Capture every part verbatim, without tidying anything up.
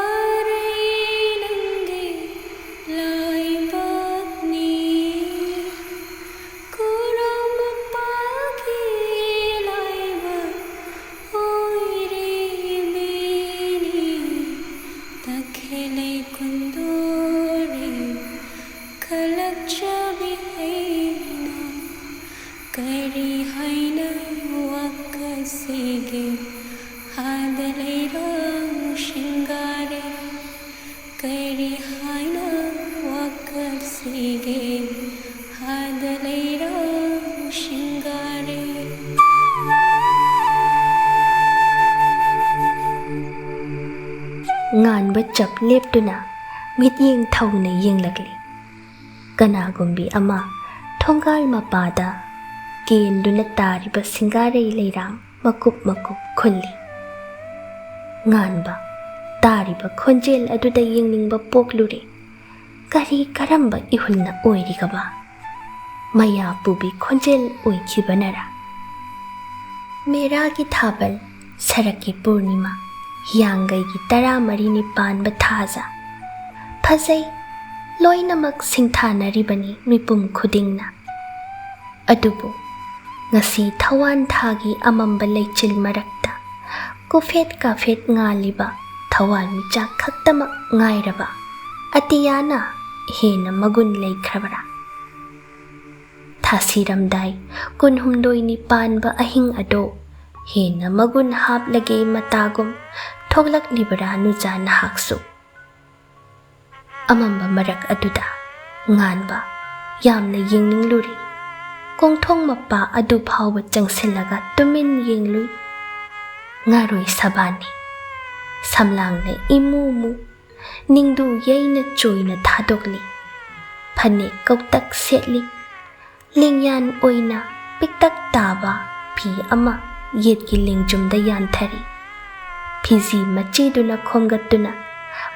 ꯁꯤꯡꯒꯥꯔꯩ ꯅꯪꯒꯤ ꯂꯥꯏꯕꯛꯅꯤ, ꯈꯨꯔꯨꯝꯄꯒꯤ ꯂꯥꯏꯕꯛ ꯑꯣꯏꯔꯤꯕꯤꯅꯤ꯫ ꯇꯈꯦꯜ ꯂꯩꯀꯣꯟꯗꯨꯔꯦꯝ ꯈꯜꯂꯛꯆꯕꯤ ꯑꯩꯅ ꯀꯔꯤ ꯍꯥꯏꯅ ꯋꯥꯀꯠꯁꯤꯒꯦ? ꯍꯥꯗ ꯂꯩꯔꯣ ꯁꯤꯡꯒꯥꯔꯩ, ꯀꯔꯤ ꯍꯥꯏꯅ ꯋꯥꯀꯠꯁꯤꯒꯦ? ꯍꯥꯗ ꯂꯩꯔꯣ ꯁꯤꯡꯒꯥꯔꯩ꯫ ꯉꯥꯟꯕ ꯆꯞ ꯂꯦꯞꯇꯨꯅ ꯃꯤꯠꯌꯦꯡ ꯊꯧꯅ ꯌꯦꯡꯂꯛꯂꯤ꯫ ꯀꯅꯥꯒꯨꯝꯕꯤ ꯑꯃ ꯊꯣꯡꯒꯥꯜ ꯃꯄꯥꯗ ꯀꯦꯟꯗꯨꯅ ꯇꯥꯔꯤꯕ ꯁꯤꯡꯒꯥꯔꯩ ꯂꯩꯔꯥꯡ ꯃꯀꯨꯞ ꯃꯀꯨꯞ ꯈꯨꯜꯂꯤ꯫ ꯉꯥꯟꯕ, ꯇꯥꯔꯤꯕ ꯈꯣꯟꯖꯦꯜ ꯑꯗꯨꯗ ꯌꯦꯡꯅꯤꯡꯕ ꯄꯣꯛꯂꯨꯔꯦ꯫ ꯀꯔꯤ ꯀꯔꯝꯕ ꯏꯍꯨꯜꯅ ꯑꯣꯏꯔꯤꯒꯕ? ꯃꯌꯥ ꯄꯨꯕꯤ ꯈꯣꯟꯖꯦꯜ ꯑꯣꯏꯈꯤꯕꯅꯔꯥ? ꯃꯦꯔꯥꯒꯤ ꯊꯥꯕꯜ, ꯁꯔꯛꯀꯤ ꯄꯨꯔꯅꯤꯃꯥ, ꯍꯤꯌꯥꯡꯒꯩꯒꯤ ꯇꯔꯥꯃꯔꯤꯅꯤ ꯄꯥꯟꯕ ꯊꯥꯖ꯫ ꯐꯖꯩ, ꯂꯣꯏꯅꯃꯛ ꯁꯤꯡꯊꯥꯅꯔꯤꯕꯅꯤ ꯃꯤꯄꯨꯝ ꯈꯨꯗꯤꯡꯅ꯫ ꯑꯗꯨꯕꯨ ꯉꯁꯤ ꯊꯋꯥꯟ ꯊꯥꯒꯤ ꯑꯃꯝꯕ ꯂꯩꯆꯤꯜ ꯃꯔꯛꯇ ꯀꯨꯐꯦꯠ ꯀꯥꯐꯦꯠ ꯉꯥꯜꯂꯤꯕ ꯊꯋꯥꯟꯃꯤꯆꯥꯛ ꯈꯛꯇꯃꯛ ꯉꯥꯏꯔꯕ ꯑꯇꯤꯌꯥꯅ ꯍꯦꯟꯅ ꯃꯒꯨꯟ ꯂꯩꯈ꯭ꯔꯕꯔꯥ? ꯊꯥꯁꯤꯔꯝꯗꯥꯏ ꯀꯨꯟꯍꯨꯝꯗꯣꯏꯅꯤ ꯄꯥꯟꯕ ꯑꯍꯤꯡ ꯑꯗꯣ ꯍꯦꯟꯅ ꯃꯒꯨꯟ ꯍꯥꯞꯂꯒꯦ ꯃꯇꯥꯒꯨꯝ ꯊꯣꯛꯂꯛꯂꯤꯕꯔꯥ ꯅꯨꯖꯥ ꯅꯍꯥꯛꯁꯨ? ꯑꯃꯝꯕ ꯃꯔꯛ ꯑꯗꯨꯗ ꯉꯥꯟꯕ, ꯌꯥꯝꯅ ꯌꯦꯡꯅꯤꯡꯂꯨꯔꯦ꯫ ꯀꯣꯡꯊꯣꯡ ꯃꯄꯥ ꯑꯗꯨ ꯐꯥꯎꯕ ꯆꯪꯁꯤꯜꯂꯒ ꯇꯨꯃꯤꯟ ꯌꯦꯡꯂꯨꯏ꯫ ꯉꯥꯔꯣꯏ ꯁꯕꯥꯟꯅꯤ꯫ ꯁꯝꯂꯥꯡꯅ ꯏꯃꯨ ꯃꯨ, ꯅꯤꯡꯗꯨ ꯌꯩꯅ ꯆꯣꯏꯅ ꯊꯥꯗꯣꯛꯂꯤ꯫ ꯐꯅꯦꯛ ꯀꯧꯇꯛ ꯁꯦꯠꯂꯤ꯫ ꯂꯦꯡꯌꯥꯟ ꯑꯣꯏꯅ ꯄꯤꯛꯇꯛ ꯇꯥꯕ ꯐꯤ ꯑꯃ ꯌꯦꯠꯀꯤ ꯂꯦꯡꯖꯨꯝꯗ ꯌꯥꯟꯊꯔꯤ꯫ ꯐꯤꯖꯤ ꯃꯆꯤꯗꯨꯅ ꯈꯣꯝꯒꯠꯇꯨꯅ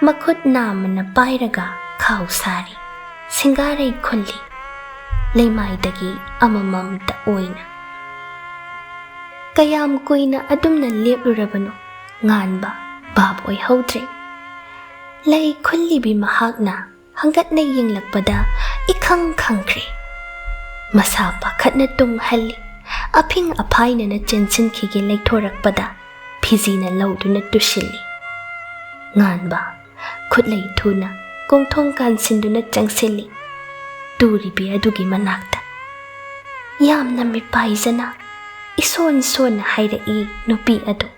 ꯃꯈꯨꯠ ꯅꯥꯝꯃꯅ ꯄꯥꯏꯔꯒ ꯈꯥꯎ ꯁꯥꯔꯤ꯫ ꯁꯤꯡꯒꯥꯔꯩ ꯈꯨꯜꯂꯤ꯫ ꯂꯩꯃꯥꯏꯗꯒꯤ ꯑꯃꯃꯝꯇ ꯑꯣꯏꯅ꯫ ꯀꯌꯥꯝ ꯀꯨꯏꯅ ꯑꯗꯨꯝꯅ ꯂꯦꯞꯂꯨꯔꯕꯅꯣ? ꯉꯥꯟꯕ ꯚꯥꯞ ꯑꯣꯏꯍꯧꯗ꯭ꯔꯦ꯫ ꯂꯩ ꯈꯨꯜꯂꯤꯕꯤ ꯃꯍꯥꯛꯅ ꯍꯪꯒꯠꯅ ꯌꯦꯡꯂꯛꯄꯗ ꯏꯈꯪ ꯈꯪꯈ꯭ꯔꯦ꯫ ꯃꯁꯥ ꯄꯥꯈꯠꯅ ꯇꯨꯡ ꯍꯜꯂꯤ꯫ ꯑꯐꯤꯡ ꯑꯐꯥꯏꯅꯅ ꯆꯦꯟꯁꯤꯟꯈꯤꯒꯦ ꯂꯩꯊꯣꯔꯛꯄꯗ ꯐꯤꯖꯤꯅ ꯂꯧꯗꯨꯅ ꯇꯨꯁꯤꯜꯂꯤ꯫ ꯉꯥꯟꯕ ꯈꯨꯠꯂꯩ ꯊꯨꯅ ꯀꯣꯡꯊꯣꯡ ꯀꯥꯟꯁꯤꯟꯗꯨꯅ ꯆꯪꯁꯤꯜꯂꯤ꯫ ꯇꯨꯔꯤꯕꯤ ꯑꯗꯨꯒꯤ ꯃꯅꯥꯛꯇ꯫ ꯌꯥꯝꯅ ꯃꯤꯄꯥꯏꯖꯅ ꯏꯁꯣꯟ ꯁꯣꯟꯅ ꯍꯥꯏꯔꯛꯏ ꯅꯨꯄꯤ ꯑꯗꯨ꯫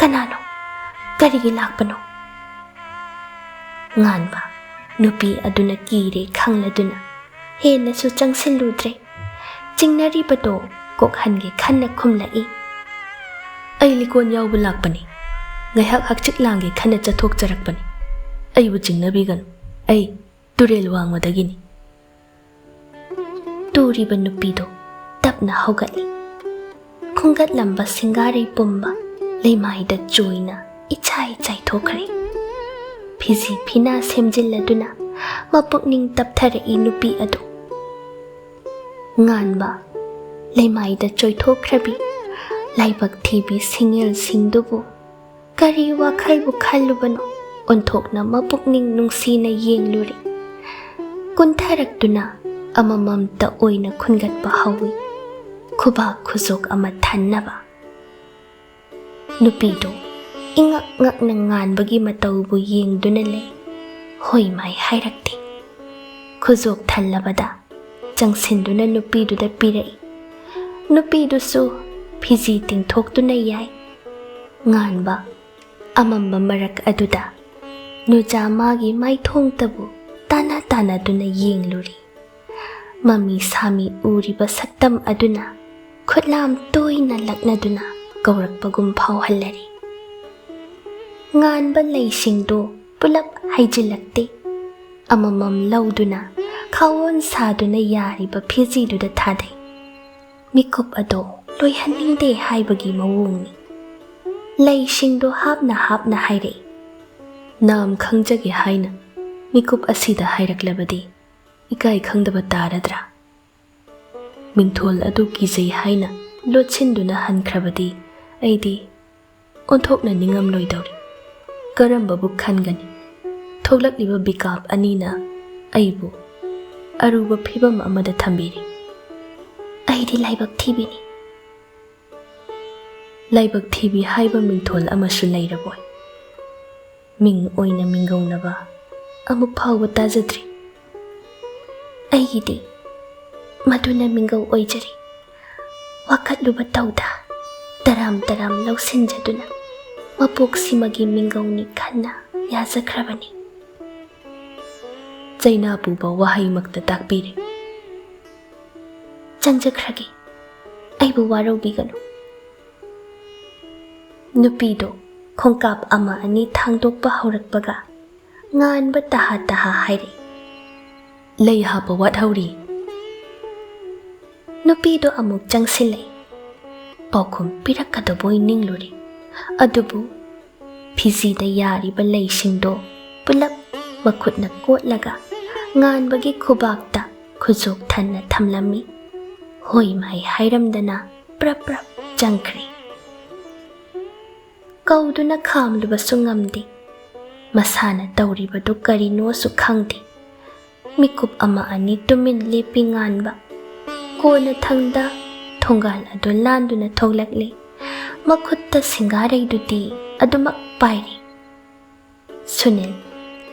"ꯀꯅꯥꯅꯣ? ꯀꯔꯤꯒꯤ ꯂꯥꯛꯄꯅꯣ?" ꯉꯥꯟꯕ ꯅꯨꯄꯤ ꯑꯗꯨꯅ ꯀꯤꯔꯦ ꯈꯪꯂꯗꯨꯅ ꯍꯦꯟꯅꯁꯨ ꯆꯪꯁꯤꯜꯂꯨꯗ꯭ꯔꯦ꯫ ꯆꯤꯡꯅꯔꯤꯕꯗꯣ ꯀꯣꯛꯍꯟꯒꯦ ꯈꯟꯅ ꯈꯨꯝꯂꯛꯏ꯫ "ꯑꯩ ꯂꯤꯀꯣꯟ ꯌꯥꯎꯕ ꯂꯥꯛꯄꯅꯤ꯫ ꯉꯥꯏꯍꯥꯛ ꯍꯛꯆꯤꯛ ꯂꯥꯡꯒꯦ ꯈꯟꯅ ꯆꯠꯊꯣꯛꯆꯔꯛꯄꯅꯤ꯫ ꯑꯩꯕꯨ ꯆꯤꯡꯅꯕꯤꯒꯅꯨ꯫ ꯑꯩ ꯇꯨꯔꯦꯜ ꯋꯥꯡꯃꯗꯒꯤꯅꯤ꯫" ꯇꯨꯔꯤꯕ ꯅꯨꯄꯤꯗꯨ ꯇꯞꯅ ꯍꯧꯒꯠꯂꯤ꯫ ꯈꯨꯝꯒꯠꯂꯝꯕ ꯁꯤꯡꯒꯥꯔꯩ ꯄꯨꯝꯕ ꯂꯩꯃꯥꯏꯗ ꯆꯣꯏꯅ ꯏꯆꯥꯏ ꯆꯥꯏꯊꯣꯛꯈ꯭ꯔꯦ꯫ ꯐꯤꯖꯤ ꯐꯤꯅꯥ ꯁꯦꯝꯖꯤꯜꯂꯗꯨꯅ ꯃꯄꯨꯛꯅꯤꯡ ꯇꯞꯊꯔꯛꯏ ꯅꯨꯄꯤ ꯑꯗꯨ꯫ ꯉꯥꯟꯕ ꯂꯩꯃꯥꯏꯗ ꯆꯣꯏꯊꯣꯛꯈ꯭ꯔꯕꯤ ꯂꯥꯏꯕꯛ ꯊꯤꯕꯤ ꯁꯤꯡꯉꯦꯜꯁꯤꯡꯗꯨꯕꯨ ꯀꯔꯤ ꯋꯥꯈꯜꯕꯨ ꯈꯜꯂꯨꯕꯅꯣ? ꯑꯣꯟꯊꯣꯛꯅ ꯃꯄꯨꯛꯅꯤꯡ ꯅꯨꯡꯁꯤꯅ ꯌꯦꯡꯂꯨꯔꯦ꯫ ꯀꯨꯟꯊꯔꯛꯇꯨꯅ ꯑꯃꯃꯝꯇ ꯑꯣꯏꯅ ꯈꯨꯟꯒꯠꯄ ꯍꯧꯏ, ꯈꯨꯕꯥꯛ ꯈꯨꯖꯣꯛ ꯑꯃ ꯊꯟꯅꯕ꯫ ꯅꯨꯄꯤꯗꯨ ꯏꯉꯛ ꯉꯛꯅ ꯉꯥꯟꯕꯒꯤ ꯃꯇꯧꯕꯨ ꯌꯦꯡꯗꯨꯅ ꯂꯩ꯫ ꯍꯣꯏ ꯃꯥꯏ ꯍꯥꯏꯔꯛꯇꯦ꯫ ꯈꯨꯖꯣꯛ ꯊꯜꯂꯕꯗ ꯆꯪꯁꯤꯟꯗꯨꯅ ꯅꯨꯄꯤꯗꯨꯗ ꯄꯤꯔꯛꯏ꯫ ꯅꯨꯄꯤꯗꯨꯁꯨ ꯐꯤꯖꯤ ꯇꯤꯡꯊꯣꯛꯇꯨꯅ ꯌꯥꯏ꯫ ꯉꯥꯟꯕ ꯑꯃꯝꯕ ꯃꯔꯛ ꯑꯗꯨꯗ ꯅꯨꯖꯥ ꯃꯥꯒꯤ ꯃꯥꯏꯊꯣꯡꯇꯕꯨ ꯇꯥꯟꯅ ꯇꯥꯟꯅꯗꯨꯅ ꯌꯦꯡꯂꯨꯔꯦ꯫ ꯃꯃꯤ ꯁꯥꯃꯤ ꯎꯔꯤꯕ ꯁꯛꯇꯝ ꯑꯗꯨꯅ ꯈꯨꯠꯂꯥꯝ ꯇꯣꯏꯅ ꯂꯛꯅꯗꯨꯅ ꯀꯧꯔꯛꯄꯒꯨꯝ ꯐꯥꯎꯍꯜꯂꯔꯦ꯫ ꯉꯥꯟꯕ ꯂꯩꯁꯤꯡꯗꯨ ꯄꯨꯂꯞ ꯍꯩꯖꯤꯜꯂꯛꯇꯦ꯫ ꯑꯃꯃꯝ ꯂꯧꯗꯨꯅ ꯈꯥꯋꯣꯟ ꯁꯥꯗꯨꯅ ꯌꯥꯔꯤꯕ ꯐꯤꯖꯤꯗꯨꯗ ꯊꯥꯗꯩ꯫ ꯃꯤꯀꯨꯞ ꯑꯗꯣ ꯂꯣꯏꯍꯟꯅꯤꯡꯗꯦ ꯍꯥꯏꯕꯒꯤ ꯃꯑꯣꯡꯅꯤ꯫ ꯂꯩꯁꯤꯡꯗꯣ ꯍꯥꯞꯅ ꯍꯥꯞꯅ ꯍꯥꯏꯔꯛꯏ꯫ ꯅꯥꯝ ꯈꯪꯖꯒꯦ ꯍꯥꯏꯅ ꯃꯤꯀꯨꯞ ꯑꯁꯤꯗ ꯍꯥꯏꯔꯛꯂꯕꯗꯤ ꯏꯀꯥꯏ ꯈꯪꯗꯕ ꯇꯥꯔꯗ꯭ꯔꯥ? ꯃꯤꯡꯊꯣꯜ ꯑꯗꯨ ꯀꯤꯖꯩ ꯍꯥꯏꯅ ꯂꯣꯠꯁꯤꯟꯗꯨꯅ ꯍꯟꯈ꯭ꯔꯕꯗꯤ ꯑꯩꯗꯤ ꯑꯣꯟꯊꯣꯛꯅ ꯅꯤꯡꯉꯝꯂꯣꯏꯗꯧꯔꯤ꯫ ꯀꯔꯝꯕꯕꯨ ꯈꯟꯒꯅꯤ? ꯊꯣꯛꯂꯛꯂꯤꯕ ꯕꯤꯀꯥꯞ ꯑꯅꯤꯅ ꯑꯩꯕꯨ ꯑꯔꯨꯕ ꯐꯤꯕꯝ ꯑꯃꯗ ꯊꯝꯕꯤꯔꯤ꯫ ꯑꯩꯗꯤ ꯂꯥꯏꯕꯛ ꯊꯤꯕꯤꯅꯤ꯫ ꯂꯥꯏꯕꯛ ꯊꯤꯕꯤ ꯍꯥꯏꯕ ꯃꯤꯡꯊꯣꯜ ꯑꯃꯁꯨ ꯂꯩꯔꯕꯣꯏ? ꯃꯤꯡ ꯑꯣꯏꯅ ꯃꯤꯡꯒꯧꯅꯕ ꯑꯃꯨꯛ ꯐꯥꯎꯕ ꯇꯥꯖꯗ꯭ꯔꯤ꯫ ꯑꯩꯒꯤꯗꯤ ꯃꯗꯨꯅ ꯃꯤꯡꯒꯧ ꯑꯣꯏꯖꯔꯤ꯫ ꯋꯥꯀꯠꯂꯨꯕ ꯇꯧꯗ, ꯇꯔꯥꯝ ꯇꯔꯥꯝ ꯂꯧꯁꯤꯟꯖꯗꯨꯅ ꯃꯄꯣꯛꯁꯤꯃꯒꯤ ꯃꯤꯡꯒꯧꯅꯤ ꯈꯟꯅ ꯌꯥꯖꯈ꯭ꯔꯕꯅꯤ꯫ ꯆꯩꯅꯥ ꯄꯨꯕ ꯋꯥꯍꯩꯃꯛꯇ ꯇꯥꯛꯄꯤꯔꯦ꯫ ꯆꯪꯖꯈ꯭ꯔꯒꯦ꯫ ꯑꯩꯕꯨ ꯋꯥꯔꯧꯕꯤꯒꯅꯨ꯫ ꯅꯨꯄꯤꯗꯣ ꯈꯣꯡꯀꯥꯞ ꯑꯃ ꯑꯅꯤ ꯊꯥꯡꯗꯣꯛꯄ ꯍꯧꯔꯛꯄꯒ ꯉꯥꯟꯕ ꯇꯍꯥ ꯇꯍꯥ ꯍꯥꯏꯔꯛꯏ꯫ ꯂꯩ ꯍꯥꯞꯄ ꯋꯥꯠꯍꯧꯔꯤ꯫ ꯅꯨꯄꯤꯗꯣ ꯑꯃꯨꯛ ꯆꯪꯁꯤꯜꯂꯛꯏ꯫ ꯄꯥꯎꯈꯨꯝ ꯄꯤꯔꯛꯀꯗꯕꯣꯏ ꯅꯤꯡꯂꯨꯔꯦ꯫ ꯑꯗꯨꯕꯨ ꯐꯤꯖꯤꯗ ꯌꯥꯔꯤꯕ ꯂꯩꯁꯤꯡꯗꯣ ꯄꯨꯂꯞ ꯃꯈꯨꯠꯅ ꯀꯣꯠꯂꯒ ꯉꯥꯟꯕꯒꯤ ꯈꯨꯕꯥꯛꯇ ꯈꯨꯖꯣꯛ ꯊꯟꯅ ꯊꯝꯂꯝꯃꯤ꯫ ꯍꯣꯏ ꯃꯥꯏ ꯍꯥꯏꯔꯝꯗꯅ ꯄ꯭ꯔꯞ ꯄ꯭ꯔꯞ ꯆꯪꯈ꯭ꯔꯦ꯫ ꯀꯧꯗꯨꯅ ꯈꯥꯝꯂꯨꯕꯁꯨ ꯉꯝꯗꯦ꯫ ꯃꯁꯥꯅ ꯇꯧꯔꯤꯕꯗꯨ ꯀꯔꯤꯅꯣꯁꯨ ꯈꯪꯗꯦ꯫ ꯃꯤꯀꯨꯞ ꯑꯃ ꯑꯅꯤ ꯇꯨꯃꯤꯟ ꯂꯦꯞꯄꯤ ꯉꯥꯟꯕ꯫ ꯀꯣꯟꯅ ꯊꯪꯗ ꯊꯣꯡꯒꯥꯜ ꯑꯗꯨ ꯂꯥꯟꯗꯨꯅ ꯊꯣꯛꯂꯛꯂꯦ꯫ ꯃꯈꯨꯠꯇ ꯁꯤꯡꯒꯥꯔꯩꯗꯨꯗꯤ ꯑꯗꯨꯃꯛ ꯄꯥꯏꯔꯤ꯫ ꯁꯨꯅꯤꯜ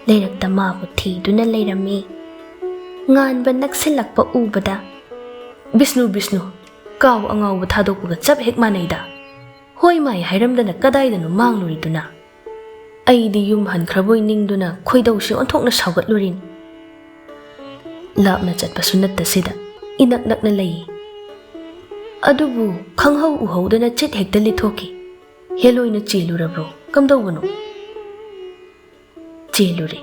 ꯂꯩꯔꯛꯇ ꯃꯥꯕꯨ ꯊꯤꯗꯨꯅ ꯂꯩꯔꯝꯃꯤ꯫ ꯉꯥꯟꯕ ꯅꯛꯁꯤꯜꯂꯛꯄ ꯎꯕꯗ, "ꯕꯤꯁꯅꯨ, ꯕꯤꯁꯅꯨ, ꯀꯥꯎ ꯑꯉꯥꯎꯕ ꯊꯥꯗꯣꯛꯄꯒ ꯆꯞ ꯍꯦꯛ ꯃꯥꯟꯅꯩꯗ꯫ ꯍꯣꯏ ꯃꯥꯏ ꯍꯥꯏꯔꯝꯗꯅ ꯀꯗꯥꯏꯗꯅꯣ ꯃꯥꯡꯂꯨꯔꯤꯗꯨꯅ?" ꯑꯩꯗꯤ ꯌꯨꯝ ꯍꯟꯈ꯭ꯔꯕꯣꯏ ꯅꯤꯡꯗꯨꯅ ꯈꯣꯏꯗꯧꯁꯤ ꯑꯣꯟꯊꯣꯛꯅ ꯁꯥꯎꯒꯠꯂꯨꯔꯤꯅꯤ꯫ ꯂꯥꯞꯅ ꯆꯠꯄꯁꯨ ꯅꯠꯇ ꯁꯤꯗ, ꯏꯅꯛ ꯅꯛꯅ ꯂꯩꯌꯦ꯫ ꯑꯗꯨꯕꯨ ꯈꯪꯍꯧ ꯎꯍꯧꯗꯅ ꯆꯤꯠ ꯍꯦꯛꯇ ꯂꯤꯊꯣꯛꯈꯤ꯫ ꯍꯦꯂꯣꯏꯅ ꯆꯦꯜꯂꯨꯔꯕ꯭ꯔꯣ? ꯀꯝꯗꯧꯕꯅꯣ? ꯆꯦꯜꯂꯨꯔꯦ꯫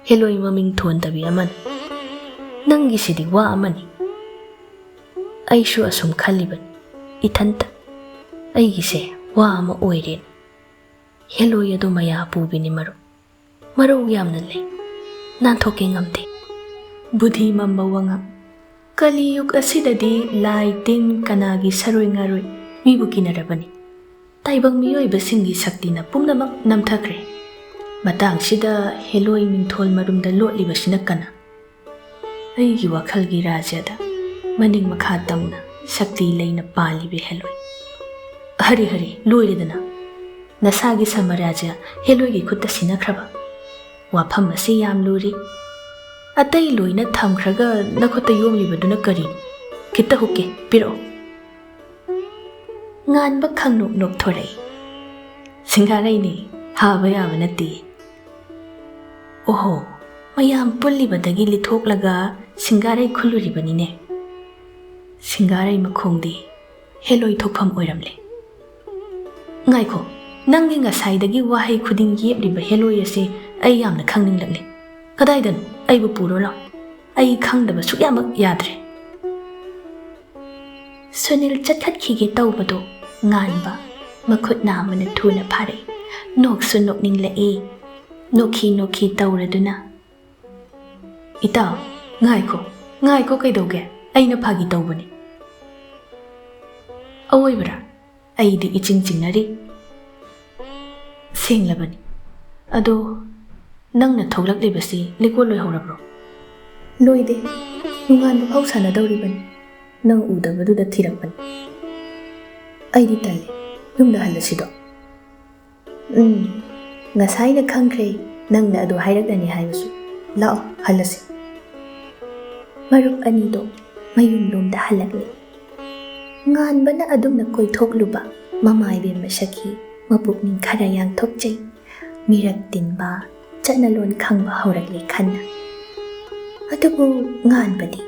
ꯍꯦꯂꯣꯏ ꯃꯃꯤꯡ ꯊꯣꯟꯗꯕꯤ ꯑꯃꯅ꯫ ꯅꯪꯒꯤꯁꯤꯗꯤ ꯋꯥ ꯑꯃꯅꯤ꯫ ꯑꯩꯁꯨ ꯑꯁꯨꯝ ꯈꯜꯂꯤꯕꯅꯤ ꯏꯊꯟꯇ, ꯑꯩꯒꯤꯁꯦ ꯋꯥ ꯑꯃ ꯑꯣꯏꯔꯦꯅ꯫ ꯍꯦꯂꯣꯏ ꯑꯗꯨ ꯃꯌꯥ ꯄꯨꯕꯤꯅꯤ ꯃꯔꯨꯞ꯫ ꯃꯔꯧ ꯌꯥꯝꯅ ꯂꯩ꯫ ꯅꯥꯟꯊꯣꯛꯀꯦ ꯉꯝꯗꯦ꯫ ꯕꯨꯙꯤ ꯃꯝꯕ ꯋꯥꯉꯥꯡ꯫ ꯀꯂꯤꯌꯨꯒ ꯑꯁꯤꯗꯗꯤ ꯂꯥꯏ ꯇꯤꯟ ꯀꯅꯥꯒꯤ ꯁꯔꯣꯏ ꯉꯥꯔꯣꯏ ꯃꯤꯕꯨ ꯀꯤꯅꯔꯕꯅꯤ꯫ ꯇꯥꯏꯕꯪ ꯃꯤꯑꯣꯏꯕꯁꯤꯡꯒꯤ ꯁꯛꯇꯤꯅ ꯄꯨꯝꯅꯃꯛ ꯅꯝꯊꯈ꯭ꯔꯦ꯫ ꯃꯇꯥꯡꯁꯤꯗ ꯍꯦꯂꯣꯏ ꯃꯤꯡꯊꯣꯜ ꯃꯔꯨꯝꯗ ꯂꯣꯠꯂꯤꯕꯁꯤꯅ ꯀꯅꯥ? ꯑꯩꯒꯤ ꯋꯥꯈꯜꯒꯤ ꯔꯥꯖ꯭ꯌꯗ ꯃꯅꯤꯡ ꯃꯈꯥ ꯇꯝꯅ ꯁꯛꯇꯤ ꯂꯩꯅ ꯄꯥꯜꯂꯤꯕꯤ ꯍꯦꯂꯣꯏ꯫ ꯍꯔꯦ ꯍꯔꯦ, ꯂꯣꯏꯔꯦꯗꯅ꯫ ꯅꯁꯥꯒꯤ ꯁꯥꯝꯔꯥꯖ꯭ꯌ ꯍꯦꯂꯣꯏꯒꯤ ꯈꯨꯠꯇ ꯁꯤꯟꯅꯈ꯭ꯔꯕ꯫ ꯋꯥꯐꯝ ꯑꯁꯤ ꯌꯥꯝ ꯂꯨꯔꯤ꯫ ꯑꯇꯩ ꯂꯣꯏꯅ ꯊꯝꯈ꯭ꯔꯒ ꯅꯈꯨꯠꯇ ꯌꯣꯝꯂꯤꯕꯗꯨꯅ ꯀꯔꯤꯅꯣ? ꯈꯤꯠꯇ ꯍꯨꯛꯀꯦ, ꯄꯤꯔꯛꯑꯣ꯫ ꯉꯥꯟꯕ ꯈꯪꯅꯣꯛ ꯅꯣꯛꯊꯣꯔꯛꯏ꯫ ꯁꯤꯡꯒꯥꯔꯩꯅꯤ, ꯍꯥꯕ ꯌꯥꯕ ꯅꯠꯇꯦ꯫ ꯑꯣꯍꯣ, ꯃꯌꯥꯝ ꯄꯨꯜꯂꯤꯕꯗꯒꯤ ꯂꯤꯊꯣꯛꯂꯒ ꯁꯤꯡꯒꯥꯔꯩ ꯈꯨꯜꯂꯨꯔꯤꯕꯅꯤꯅꯦ꯫ ꯁꯤꯡꯒꯥꯔꯩ ꯃꯈꯣꯡꯗꯤ ꯍꯦꯂꯣꯏ ꯊꯣꯛꯐꯝ ꯑꯣꯏꯔꯝꯂꯦ꯫ ꯉꯥꯏꯈꯣ, ꯅꯪꯒꯤ ꯉꯁꯥꯏꯗꯒꯤ ꯋꯥꯍꯩ ꯈꯨꯗꯤꯡ ꯌꯦꯞꯂꯤꯕ ꯍꯦꯂꯣꯏ ꯑꯁꯤ ꯑꯩ ꯌꯥꯝꯅ ꯈꯪꯅꯤꯡꯂꯛꯂꯦ꯫ ꯀꯗꯥꯏꯗꯅꯣ? ꯑꯩꯕꯨ ꯄꯨꯔꯣ ꯂꯥꯎ꯫ ꯑꯩ ꯈꯪꯗꯕ ꯁꯨꯛꯌꯥꯃꯛ ꯌꯥꯗ꯭ꯔꯦ꯫ ꯁꯨꯅꯤꯜ ꯆꯠꯈꯠꯈꯤꯒꯦ ꯇꯧꯕꯗꯣ ꯉꯥꯟꯕ ꯃꯈꯨꯠ ꯅꯥꯝꯃꯅ ꯊꯨꯅ ꯐꯥꯔꯛꯏ꯫ ꯅꯣꯛꯁꯨ ꯅꯣꯛꯅꯤꯡꯂꯛꯏ꯫ ꯅꯣꯛꯈꯤ ꯅꯣꯛꯈꯤ ꯇꯧꯔꯗꯨꯅ, "ꯏꯇꯥꯎ, ꯉꯥꯏꯈꯣ, ꯉꯥꯏꯈꯣ, ꯀꯩꯗꯧꯒꯦ? ꯑꯩꯅ ꯐꯥꯒꯤ ꯇꯧꯕꯅꯤ꯫" "ꯑꯋꯣꯏꯕꯔꯥ? ꯑꯩꯗꯤ ꯏꯆꯤꯡ ꯆꯤꯡꯅꯔꯤ꯫" "ꯁꯦꯡꯂꯕꯅꯤ꯫ ꯑꯗꯣ ꯅꯪꯅ ꯊꯣꯛꯂꯛꯂꯤꯕꯁꯤ ꯂꯤꯀꯣꯟ ꯂꯣꯏꯍꯧꯔꯕ꯭ꯔꯣ?" "ꯂꯣꯏꯗꯦ꯫ ꯅꯣꯡꯉꯥꯟꯕ ꯐꯥꯎ ꯁꯥꯟꯅꯗꯧꯔꯤꯕꯅꯤ꯫ ꯅꯪ ꯎꯗꯕꯗꯨꯗ ꯊꯤꯔꯛꯄꯅꯤ꯫" "ꯑꯩꯗꯤ ꯇꯜꯂꯦ꯫ ꯌꯨꯝꯗ ꯍꯜꯂꯁꯤꯗꯣ꯫" "ꯎꯝ, ꯉꯁꯥꯏꯅ ꯈꯪꯈ꯭ꯔꯦ ꯅꯪꯅ ꯑꯗꯨ ꯍꯥꯏꯔꯛꯂꯅꯤ ꯍꯥꯏꯕꯁꯨ꯫ ꯂꯥꯛꯑꯣ, ꯍꯜꯂꯁꯤ꯫" ꯃꯔꯨꯞ ꯑꯅꯤꯗꯣ ꯃꯌꯨꯝꯂꯣꯝꯗ ꯍꯜꯂꯛꯂꯦ꯫ ꯉꯥꯟꯕꯅ ꯑꯗꯨꯝꯅ ꯀꯣꯏꯊꯣꯛꯂꯨꯕ ꯃꯃꯥꯏꯕꯦꯝ ꯃꯁꯛ ꯍꯤ ꯃꯄꯨꯛꯅꯤꯡ ꯈꯔ ꯌꯥꯡꯊꯣꯛꯆꯩ꯫ ꯃꯤꯔꯛ ꯇꯤꯟꯕ, ꯆꯠꯅꯂꯣꯟ ꯈꯪꯕ ꯍꯧꯔꯛꯂꯦ ꯈꯟꯅ꯫ ꯑꯗꯨꯕꯨ ꯉꯥꯟꯕꯗꯤ?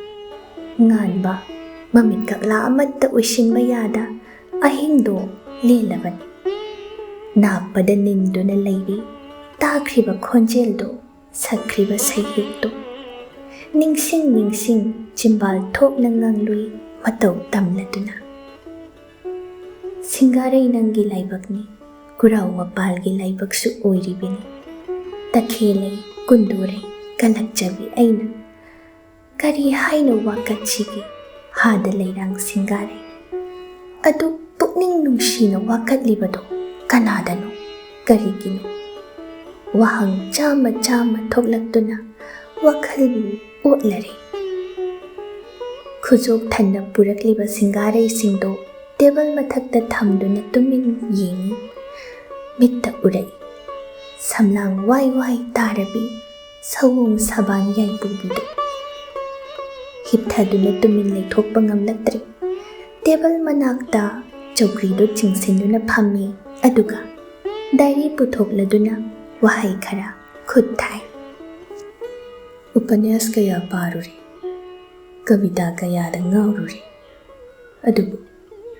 ꯉꯥꯟꯕ ꯃꯃꯤꯠ ꯀꯛꯂꯥ ꯑꯃꯠꯇ ꯎꯏꯁꯤꯟꯕ ꯌꯥꯗ ꯑꯍꯤꯡꯗꯣ ꯂꯦꯜꯂꯕꯅꯤ꯫ ꯅꯥꯞꯄꯗ ꯅꯤꯟꯗꯨꯅ ꯂꯩꯔꯤ ꯇꯥꯈ꯭ꯔꯤꯕ ꯈꯣꯟꯖꯦꯜꯗꯣ, ꯁꯛꯈ꯭ꯔꯤꯕ ꯁꯩꯍꯦꯛꯇꯣ꯫ ꯅꯤꯡꯁꯤꯡ ꯅꯤꯡꯁꯤꯡ ꯆꯤꯝꯕꯥꯜ ꯊꯣꯛꯅ ꯉꯥꯡꯂꯨꯏ ꯃꯇꯧ ꯇꯝꯂꯗꯨꯅ꯫ ꯁꯤꯡꯒꯥꯔꯩ ꯅꯪꯒꯤ ꯂꯥꯏꯕꯛꯅꯤ, ꯀꯨꯔꯥꯎ ꯃꯄꯥꯜꯒꯤ ꯂꯥꯏꯕꯛꯁꯨ ꯑꯣꯏꯔꯤꯕꯅꯤ꯫ ꯇꯈꯦꯜꯂꯩ, ꯀꯨꯟꯗꯣꯔꯩ, ꯀꯂꯛꯆꯕꯤ ꯑꯩꯅ꯫ ꯀꯔꯤ ꯍꯥꯏꯅꯣ ꯋꯥꯀꯠꯁꯤꯒꯤ ꯍꯥꯗ ꯂꯩꯔꯥꯡ ꯁꯤꯡꯒꯥꯔꯩ? ꯑꯗꯨ ꯄꯨꯛꯅꯤꯡ ꯅꯨꯡꯁꯤꯅ ꯋꯥꯀꯠꯂꯤꯕꯗꯣ ꯀꯅꯥꯗꯅꯣ? ꯀꯔꯤꯒꯤꯅꯣ? ꯋꯥꯍꯪ ꯆꯥꯝꯃ ꯆꯥꯝꯃ ꯊꯣꯛꯂꯛꯇꯨꯅ ꯋꯥꯈꯜꯕꯨ ꯑꯣꯠꯂꯔꯦ꯫ ꯈꯨꯖꯣꯞ ꯊꯟꯅ ꯄꯨꯔꯛꯂꯤꯕ ꯁꯤꯡꯒꯥꯔꯩꯁꯤꯡꯗꯣ ꯇꯦꯕꯜ ꯃꯊꯛꯇ ꯊꯝꯗꯨꯅ ꯇꯨꯃꯤꯟ ꯌꯦꯡꯏ꯫ ꯃꯤꯠꯇ ꯎꯔꯛꯏ ꯁꯝꯂꯥꯡ ꯋꯥꯏ ꯋꯥꯏ ꯇꯥꯔꯕꯤ ꯁꯑꯣꯡ ꯁꯕꯥꯟ ꯌꯥꯏꯕꯨꯡꯕꯤꯗꯨ꯫ ꯍꯤꯞꯊꯗꯨꯅ ꯇꯨꯃꯤꯟ ꯂꯩꯊꯣꯛꯄ ꯉꯝꯂꯛꯇ꯭ꯔꯦ꯫ ꯇꯦꯕꯜ ꯃꯅꯥꯛꯇ ꯆꯧꯀ꯭ꯔꯤꯗꯨ ꯆꯤꯡꯁꯤꯟꯗꯨꯅ ꯐꯝꯃꯤ, ꯑꯗꯨꯒ ꯗꯥꯏꯔꯤ ꯄꯨꯊꯣꯛꯂꯗꯨꯅ ꯋꯥꯍꯩ ꯈꯔ ꯈꯨꯠ ꯊꯥꯏ꯫ ꯎꯄꯅ꯭ꯌꯥꯁ ꯀꯌꯥ ꯄꯥꯔꯨꯔꯦ, ꯀꯕꯤꯇꯥ ꯀꯌꯥꯗ ꯉꯥꯎꯔꯨꯔꯦ, ꯑꯗꯨꯕꯨ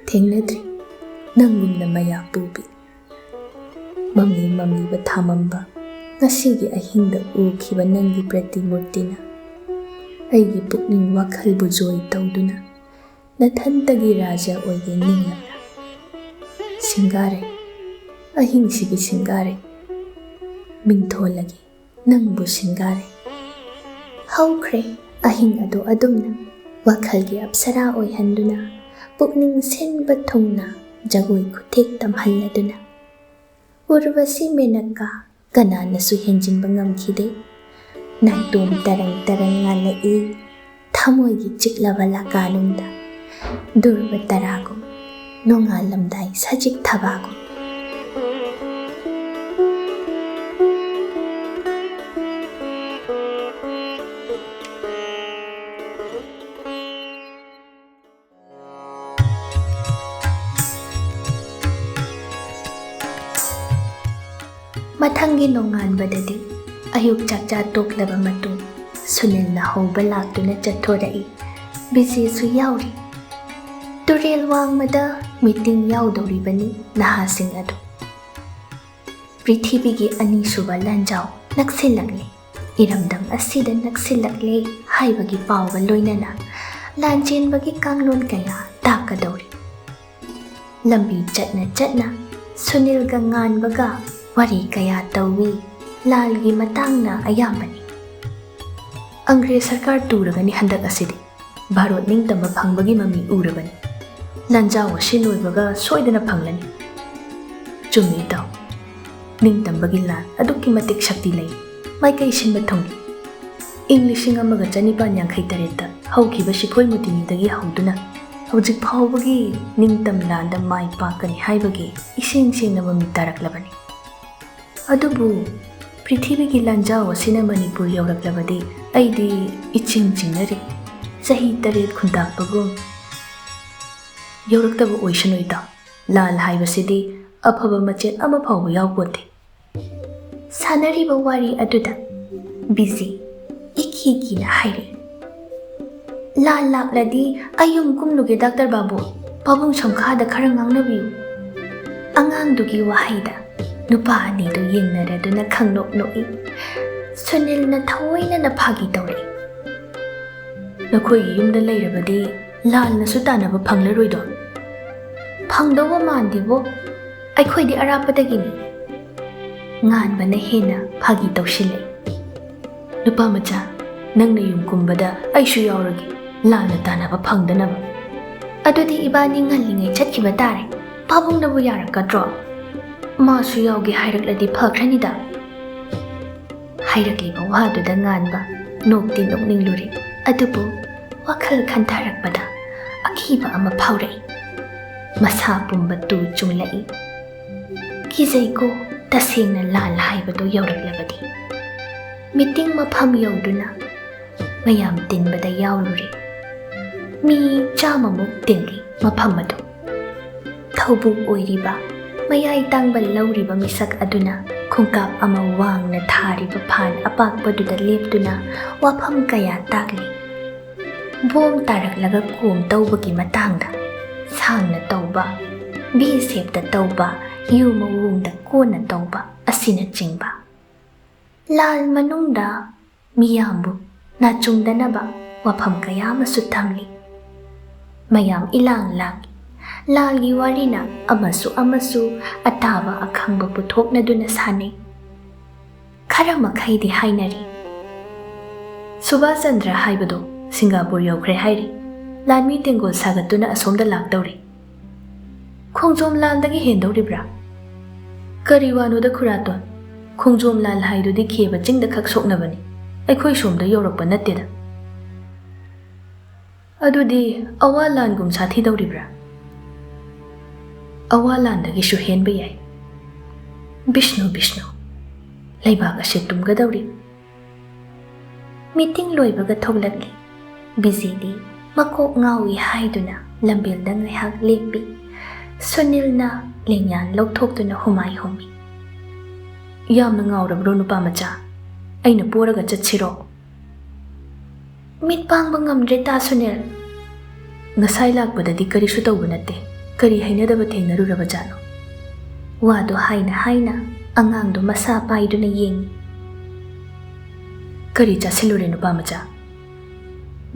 ꯊꯦꯡꯅꯗ꯭ꯔꯤ ꯅꯪꯒꯨꯝꯅ ꯃꯌꯥ ꯄꯨꯕꯤ꯫ ꯃꯝꯂꯤ ꯃꯝꯂꯤꯕ ꯊꯥꯃꯝꯕ ꯉꯁꯤꯒꯤ ꯑꯍꯤꯡꯗ ꯎꯈꯤꯕ ꯅꯪꯒꯤ ꯄ꯭ꯔꯇꯤꯃꯨꯔꯇꯤꯅ ꯑꯩꯒꯤ ꯄꯨꯛꯅꯤꯡ ꯋꯥꯈꯜꯕꯨ ꯖꯣꯏ ꯇꯧꯗꯨꯅ ꯅꯊꯟꯇꯒꯤ ꯔꯥꯖ꯭ꯌ ꯑꯣꯏꯒꯦ ꯅꯤꯡꯂꯕ꯭ꯔꯥ? ꯁꯤꯡꯒꯥꯔꯩ, ꯑꯍꯤꯡꯁꯤꯒꯤ ꯁꯤꯡꯒꯥꯔꯩ, ꯃꯤꯡꯊꯣꯜꯂꯒꯦ ꯅꯪꯕꯨ ꯁꯤꯡꯒꯥꯔꯩ꯫ ꯍꯧꯈ꯭ꯔꯦ ꯑꯍꯤꯡ ꯑꯗꯨ ꯑꯗꯨꯝꯅ ꯋꯥꯈꯜꯒꯤ ꯑꯞꯁꯔꯥ ꯑꯣꯏꯍꯟꯗꯨꯅ, ꯄꯨꯛꯅꯤꯡ ꯁꯤꯟꯕ ꯊꯨꯡꯅ ꯖꯒꯣꯏ ꯈꯨꯊꯦꯛ ꯇꯝꯍꯜꯂꯗꯨꯅ꯫ ꯎꯔꯕꯁꯤ ꯃꯦꯅꯀꯥ ꯀꯅꯥꯅꯁꯨ ꯍꯦꯟꯖꯤꯟꯕ ꯉꯝꯈꯤꯗꯦ꯫ ꯅꯥꯏꯇꯣꯝ ꯇꯔꯪ ꯇꯔꯪ ꯉꯥꯜꯂꯛꯏ ꯊꯃꯣꯏꯒꯤ ꯆꯤꯛꯂꯕ ꯂꯀꯥꯅꯨꯡꯗ꯫ ꯗꯨꯔꯕ ꯇꯔꯥꯒꯨꯝ, ꯅꯣꯡꯉꯥꯜꯂꯝꯗꯥꯏ ꯁꯖꯤꯛ ꯊꯕꯥꯒꯨꯝ꯫ ꯃꯊꯪꯒꯤ ꯅꯣꯡꯉꯥꯟꯕꯗꯗꯤ ꯑꯌꯨꯛ ꯆꯥꯛꯆꯥ ꯇꯣꯛꯂꯕ ꯃꯇꯨꯡ ꯁꯨꯅꯤꯜꯅ ꯍꯧꯕ ꯂꯥꯛꯇꯨꯅ ꯆꯠꯊꯣꯔꯛꯏ꯫ ꯕꯤꯖꯦꯁꯨ ꯌꯥꯎꯔꯤ꯫ ꯇꯨꯔꯦꯜ ꯋꯥꯡꯃꯗ ꯃꯤꯇꯤꯡ ꯌꯥꯎꯗꯧꯔꯤꯕꯅꯤ ꯅꯍꯥꯁꯤꯡ ꯑꯗꯨ꯫ ꯄ꯭ꯔꯤꯊꯤꯕꯤꯒꯤ ꯑꯅꯤꯁꯨꯕ ꯂꯥꯟꯖꯥꯎ ꯅꯛꯁꯤꯜꯂꯛꯂꯦ꯫ ꯏꯔꯝꯗꯝ ꯑꯁꯤꯗ ꯅꯛꯁꯤꯜꯂꯛꯂꯦ ꯍꯥꯏꯕꯒꯤ ꯄꯥꯎꯒ ꯂꯣꯏꯅꯅ ꯂꯥꯟꯖꯦꯟꯕꯒꯤ ꯀꯥꯡꯂꯣꯟ ꯀꯌꯥ ꯇꯥꯛꯀꯗꯧꯔꯤ꯫ ꯂꯝꯕꯤ ꯆꯠꯅ ꯆꯠꯅ ꯁꯨꯅꯤꯜꯒ ꯉꯥꯟꯕꯒ ꯋꯥꯔꯤ ꯀꯌꯥ ꯇꯧꯏ꯫ ꯂꯥꯜꯒꯤ ꯃꯇꯥꯡꯅ ꯑꯌꯥꯝꯕꯅꯤ꯫ ꯑꯪꯒ꯭ꯔꯦꯖ ꯁꯔꯀꯥꯔ ꯇꯨꯔꯒꯅꯤ ꯍꯟꯗꯛ ꯑꯁꯤꯗꯤ꯫ ꯚꯥꯔꯣꯠ ꯅꯤꯡꯇꯝꯕ ꯐꯪꯕꯒꯤ ꯃꯃꯤ ꯎꯔꯕꯅꯤ꯫ ꯂꯥꯟꯖꯥꯎ ꯑꯁꯤ ꯂꯣꯏꯕꯒ ꯁꯣꯏꯗꯅ ꯐꯪꯂꯅꯤ꯫ ꯆꯨꯝꯃꯤ ꯏꯇꯥꯎ꯫ ꯅꯤꯡꯇꯝꯕꯒꯤ ꯂꯥꯟ ꯑꯗꯨꯛꯀꯤ ꯃꯇꯤꯛ ꯁꯛꯇꯤ ꯂꯩ꯫ ꯃꯥꯏꯀꯩ ꯁꯤꯟꯕ ꯊꯨꯡꯂꯤ꯫ ꯏꯪ ꯂꯤꯁꯤꯡ ꯑꯃꯒ ꯆꯅꯤꯄꯥꯟ ꯌꯥꯡꯈꯩ ꯇꯔꯦꯠꯇ ꯍꯧꯈꯤꯕ ꯁꯤꯐꯣꯏ ꯃꯨꯇꯤꯅꯤꯗꯒꯤ ꯍꯧꯗꯨꯅ ꯍꯧꯖꯤꯛ ꯐꯥꯎꯕꯒꯤ ꯅꯤꯡꯇꯝ ꯂꯥꯟꯗ ꯃꯥꯏ ꯄꯥꯛꯀꯅꯤ ꯍꯥꯏꯕꯒꯤ ꯏꯁꯦꯡ ꯁꯦꯡꯅ ꯃꯃꯤ ꯇꯥꯔꯛꯂꯕꯅꯤ꯫ ꯑꯗꯨꯕꯨ ꯄ꯭ꯔꯤꯊꯤꯕꯤꯒꯤ ꯂꯥꯟꯖꯥꯎ ꯑꯁꯤꯅ ꯃꯅꯤꯄꯨꯔ ꯌꯧꯔꯛꯂꯕꯗꯤ ꯑꯩꯗꯤ ꯏꯆꯤꯡ ꯆꯤꯡꯅꯔꯤ꯫ ꯆꯍꯤ ꯇꯔꯦꯠ ꯈꯨꯟꯇꯥꯛꯄꯒꯨꯝ꯫ ꯌꯧꯔꯛꯇꯕ ꯑꯣꯏꯁꯅꯨ ꯏꯇꯥꯎ꯫ ꯂꯥꯜ ꯍꯥꯏꯕꯁꯤꯗꯤ ꯑꯐꯕ ꯃꯆꯦꯠ ꯑꯃ ꯐꯥꯎꯕ ꯌꯥꯎꯄꯣꯠꯇꯦ꯫ ꯁꯥꯟꯅꯔꯤꯕ ꯋꯥꯔꯤ ꯑꯗꯨꯗ ꯕꯤꯖꯤ ꯏꯀꯤ ꯀꯤꯅ ꯍꯥꯏꯔꯛꯏ, "ꯂꯥꯜ ꯂꯥꯛꯂꯗꯤ ꯑꯩ ꯌꯨꯝ ꯀꯨꯝꯂꯨꯒꯦ, ꯗꯥꯛꯇꯔ ꯕꯥꯕꯨ꯫ ꯄꯥꯕꯨꯡ ꯁꯝꯈꯥꯗ ꯈꯔ ꯉꯥꯡꯅꯕꯤꯌꯨ꯫" ꯑꯉꯥꯡꯗꯨꯒꯤ ꯋꯥꯍꯩꯗ ꯅꯨꯄꯥ ꯑꯅꯤꯗꯨ ꯌꯦꯡꯅꯔꯗꯨꯅ ꯈꯪꯅꯣꯛ ꯅꯣꯛꯏ꯫ ꯁꯨꯅꯤꯜꯅ ꯊꯑꯣꯏꯅꯅ ꯐꯥꯒꯤ ꯇꯧꯔꯛꯏ, "ꯅꯈꯣꯏꯒꯤ ꯌꯨꯝꯗ ꯂꯩꯔꯕꯗꯤ ꯂꯥꯜꯅꯁꯨ ꯇꯥꯟꯅꯕ ꯐꯪꯂꯔꯣꯏꯗꯣ?" "ꯐꯪꯗꯧꯕ ꯃꯥꯟꯗꯦꯕꯣ, ꯑꯩꯈꯣꯏꯗꯤ ꯑꯔꯥꯞꯄꯗꯒꯤꯅꯤ꯫" ꯉꯥꯟꯕꯅ ꯍꯦꯟꯅ ꯐꯥꯒꯤ ꯇꯧꯁꯤꯜꯂꯛꯏ꯫ "ꯅꯨꯄꯥ ꯃꯆꯥ, ꯅꯪꯅ ꯌꯨꯝ ꯀꯨꯝꯕꯗ ꯑꯩꯁꯨ ꯌꯥꯎꯔꯒꯦ, ꯂꯥꯜꯅ ꯇꯥꯟꯅꯕ ꯐꯪꯗꯅꯕ꯫" "ꯑꯗꯨꯗꯤ ꯏꯕꯥꯅꯤ ꯉꯜꯂꯤꯉꯩ ꯆꯠꯈꯤꯕ ꯇꯥꯔꯦ꯫ ꯄꯥꯕꯨꯡꯅꯕꯨ ꯌꯥꯔꯛꯀꯗ꯭ꯔꯣ? ꯃꯥꯁꯨ ꯌꯥꯎꯒꯦ ꯍꯥꯏꯔꯛꯂꯗꯤ ꯐꯈ꯭ꯔꯅꯤꯗ꯫" ꯍꯥꯏꯔꯛꯂꯤꯕ ꯋꯥꯗꯨꯗ ꯉꯥꯟꯕ ꯅꯣꯛꯇꯤ ꯅꯣꯛꯅꯤꯡꯂꯨꯔꯦ, ꯑꯗꯨꯕꯨ ꯋꯥꯈꯜ ꯈꯟꯊꯔꯛꯄꯗ ꯑꯀꯤꯕ ꯑꯃ ꯐꯥꯎꯔꯛꯏ꯫ ꯃꯁꯥ ꯄꯨꯝꯕ ꯇꯨ ꯆꯨꯡꯂꯛꯏ꯫ ꯀꯤꯖꯩꯀꯣ, ꯇꯁꯦꯡꯅ ꯂꯥꯜ ꯍꯥꯏꯕꯗꯨ ꯌꯧꯔꯛꯂꯕꯗꯤ꯫ ꯃꯤꯇꯤꯡ ꯃꯐꯝ ꯌꯧꯗꯨꯅ ꯃꯌꯥꯝ ꯇꯤꯟꯕꯗ ꯌꯥꯎꯔꯨꯔꯦ꯫ ꯃꯤ ꯆꯥꯝꯃꯃꯨꯛ ꯇꯤꯜꯂꯤ ꯃꯐꯝ ꯑꯗꯨ꯫ ꯊꯧꯕꯨꯛ ꯑꯣꯏꯔꯤꯕ, ꯃꯌꯥꯏ ꯇꯥꯡꯕ ꯂꯧꯔꯤꯕ ꯃꯤꯁꯛ ꯑꯗꯨꯅ ꯈꯣꯡꯀꯥꯞ ꯑꯃ ꯋꯥꯡꯅ ꯊꯥꯔꯤꯕ ꯐꯥꯟ ꯑꯄꯥꯛꯄꯗꯨꯗ ꯂꯦꯞꯇꯨꯅ ꯋꯥꯐꯝ ꯀꯌꯥ ꯇꯥꯛꯂꯤ꯫ ꯕꯣꯝ ꯇꯥꯔꯛꯂꯒ ꯀꯣꯝ ꯇꯧꯕꯒꯤ ꯃꯇꯥꯡꯗ, ꯁꯥꯡꯅ ꯇꯧꯕ, ꯚꯤ ꯁꯦꯞꯇ ꯇꯧꯕ, ꯌꯨ ꯃꯑꯣꯡꯗ ꯀꯣꯟꯅ ꯇꯧꯕ ꯑꯁꯤꯅꯆꯤꯡꯕ꯫ ꯂꯥꯜ ꯃꯅꯨꯡꯗ ꯃꯤꯌꯥꯝꯕꯨ ꯅꯥꯆꯨꯡꯗꯅꯕ ꯋꯥꯐꯝ ꯀꯌꯥ ꯑꯃꯁꯨ ꯊꯝꯂꯤ꯫ ꯃꯌꯥꯝ ꯏꯂꯥꯡ ꯂꯥꯡꯏ꯫ ꯂꯥꯜꯒꯤ ꯋꯥꯔꯤꯅ ꯑꯃꯁꯨ ꯑꯃꯁꯨ ꯑꯇꯥꯕ ꯑꯈꯪꯕ ꯄꯨꯊꯣꯛꯅꯗꯨꯅ ꯁꯥꯟꯅꯩ꯫ ꯈꯔ ꯃꯈꯩꯗꯤ ꯍꯥꯏꯅꯔꯤ, "ꯁꯨꯕꯥꯁ ꯆꯟꯗ꯭ꯔ ꯍꯥꯏꯕꯗꯣ ꯁꯤꯡꯒꯥꯄꯨꯔ ꯌꯧꯈ꯭ꯔꯦ ꯍꯥꯏꯔꯤ꯫ ꯂꯥꯟꯃꯤ ꯇꯦꯡꯒꯣꯜ ꯁꯥꯒꯠꯇꯨꯅ ꯑꯁꯣꯝꯗ ꯂꯥꯛꯇꯧꯔꯤ꯫ ꯈꯣꯡꯖꯣꯝ ꯂꯥꯜꯗꯒꯤ ꯍꯦꯟꯗꯧꯔꯤꯕ꯭ꯔꯥ? ꯀꯔꯤ ꯋꯥꯅꯣꯗ ꯈꯨꯔꯥꯇꯣꯟ? ꯈꯣꯡꯖꯣꯝ ꯂꯥꯜ ꯍꯥꯏꯗꯨꯗꯤ ꯈꯦꯕ ꯆꯤꯡꯗ ꯈꯛ ꯁꯣꯛꯅꯕꯅꯤ, ꯑꯩꯈꯣꯏ ꯁꯣꯝꯗ ꯌꯧꯔꯛꯄ ꯅꯠꯇꯦꯗ꯫" "ꯑꯗꯨꯗꯤ ꯑꯋꯥ ꯂꯥꯟꯒꯨꯝ ꯁꯥꯊꯤꯗꯧꯔꯤꯕ꯭ꯔꯥ?" "ꯑꯋꯥ ꯂꯥꯟꯗꯒꯤꯁꯨ ꯍꯦꯟꯕ ꯌꯥꯏ꯫" "ꯕꯤꯁꯅꯨ, ꯕꯤꯁꯅꯨ, ꯂꯩꯕꯥꯛ ꯑꯁꯤ ꯇꯨꯝꯒꯗꯧꯔꯤ꯫" ꯃꯤꯇꯤꯡ ꯂꯣꯏꯕꯒ ꯊꯣꯛꯂꯛꯂꯤ꯫ ꯕꯤꯖꯤꯗꯤ ꯃꯀꯣꯛ ꯉꯥꯎꯏ ꯍꯥꯏꯗꯨꯅ ꯂꯝꯕꯦꯜꯗ ꯉꯥꯏꯍꯥꯛ ꯂꯦꯞꯄꯤ꯫ ꯁꯨꯅꯤꯜꯅ ꯂꯦꯡꯌꯥꯟ ꯂꯧꯊꯣꯛꯇꯨꯅ ꯍꯨꯃꯥꯏ ꯍꯨꯝꯃꯤ꯫ "ꯌꯥꯝꯅ ꯉꯥꯎꯔꯕ꯭ꯔꯣ, ꯅꯨꯄꯥ ꯃꯆꯥ? ꯑꯩꯅ ꯄꯣꯔꯒ ꯆꯠꯁꯤꯔꯣ?" "ꯃꯤꯠ ꯄꯥꯡꯕ ꯉꯝꯗ꯭ꯔꯦ, ꯇꯥ ꯁꯨꯅꯤꯜ꯫" "ꯉꯁꯥꯏ ꯂꯥꯛꯄꯗꯗꯤ ꯀꯔꯤꯁꯨ ꯇꯧꯕ ꯅꯠꯇꯦ꯫ ꯀꯔꯤ ꯍꯩꯅꯗꯕ ꯊꯦꯡꯅꯔꯨꯔꯕꯖꯥꯠꯅꯣ?" ꯋꯥꯗꯨ ꯍꯥꯏꯅ ꯍꯥꯏꯅ ꯑꯉꯥꯡꯗꯨ ꯃꯁꯥ ꯄꯥꯏꯗꯨꯅ ꯌꯦꯡꯏ꯫ "ꯀꯔꯤ ꯆꯥꯁꯤꯜꯂꯨꯔꯦ, ꯅꯨꯄꯥ ꯃꯆꯥ?"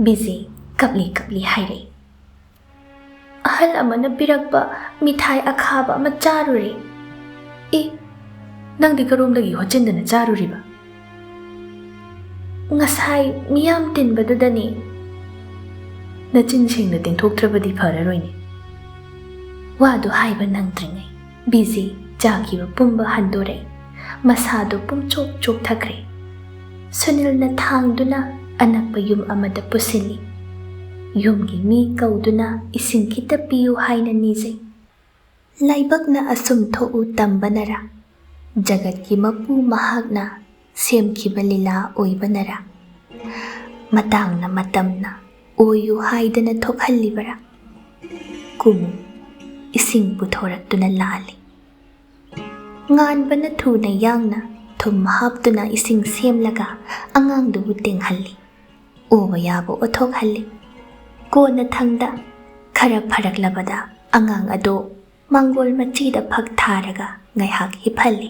ꯕꯤꯖꯤ ꯀꯞꯂꯤ ꯀꯞꯂꯤ ꯍꯥꯏꯔꯛꯏ꯫ "ꯑꯍꯜ ꯑꯃꯅ ꯄꯤꯔꯛꯄ ꯃꯤꯊꯥꯏ ꯑꯈꯥꯕ ꯑꯃ ꯆꯥꯔꯨꯔꯦ꯫" "ꯏ, ꯅꯪꯗꯤ ꯀꯔꯣꯝꯗꯒꯤ ꯍꯣꯠꯆꯤꯟꯗꯅ ꯆꯥꯔꯨꯔꯤꯕ?" "ꯉꯁꯥꯏ ꯃꯤꯌꯥꯝ ꯇꯤꯟꯕꯗꯨꯗꯅꯦ꯫" "ꯅꯆꯤꯟ ꯁꯦꯡꯅ ꯇꯦꯡꯊꯣꯛꯇ꯭ꯔꯕꯗꯤ ꯐꯔꯔꯣꯏꯅꯦ꯫" ꯋꯥꯗꯨ ꯍꯥꯏꯕ ꯅꯪꯗ꯭ꯔꯤꯉꯩ ꯕꯤꯖꯤ ꯆꯥꯈꯤꯕ ꯄꯨꯝꯕ ꯍꯟꯗꯣꯔꯛꯏ꯫ ꯃꯁꯥꯗꯨ ꯄꯨꯝꯆꯣꯛ ꯆꯣꯛꯊꯈ꯭ꯔꯦ꯫ ꯁꯨꯅꯤꯜꯅ ꯊꯥꯡꯗꯨꯅ ꯑꯅꯛꯄ ꯌꯨꯝ ꯑꯃꯗ ꯄꯨꯁꯤꯜꯂꯤ꯫ ꯌꯨꯝꯒꯤ ꯃꯤ ꯀꯧꯗꯨꯅ ꯏꯁꯤꯡ ꯈꯤꯇ ꯄꯤꯌꯨ ꯍꯥꯏꯅ ꯅꯤꯖꯩ꯫ ꯂꯥꯏꯕꯛꯅ ꯑꯁꯨꯝ ꯊꯣꯛꯎ ꯇꯝꯕꯅꯔ, ꯖꯒꯠꯀꯤ ꯃꯄꯨ ꯃꯍꯥꯛꯅ ꯁꯦꯝꯈꯤꯕ ꯂꯤꯂꯥ ꯑꯣꯏꯕꯅꯔ, ꯃꯇꯥꯡꯅ ꯃꯇꯝꯅ ꯑꯣꯏꯌꯨ ꯍꯥꯏꯗꯅ ꯊꯣꯛꯍꯜꯂꯤꯕꯔꯥ? ꯀꯨꯝꯃꯨ, ꯏꯁꯤꯡ ꯄꯨꯊꯣꯔꯛꯇꯨꯅ ꯂꯥꯜꯂꯤ꯫ ꯉꯥꯟꯕꯅ ꯊꯨꯅ ꯌꯥꯡꯅ ꯊꯨꯝ ꯍꯥꯞꯇꯨꯅ ꯏꯁꯤꯡ ꯁꯦꯝꯂꯒ ꯑꯉꯥꯡꯗꯨꯕꯨ ꯇꯦꯡꯍꯜꯂꯤ꯫ ꯑꯣꯕ ꯌꯥꯕ ꯑꯣꯊꯣꯛꯍꯜꯂꯤ꯫ ꯀꯣꯟꯅꯊꯪꯗ ꯈꯔ ꯐꯔꯛꯂꯕꯗ ꯑꯉꯥꯡ ꯑꯗꯨ ꯃꯥꯡꯒꯣꯜ ꯃꯆꯤꯗ ꯐꯛ ꯊꯥꯔꯒ ꯉꯥꯏꯍꯥꯛ ꯍꯤꯞꯍꯜꯂꯤ꯫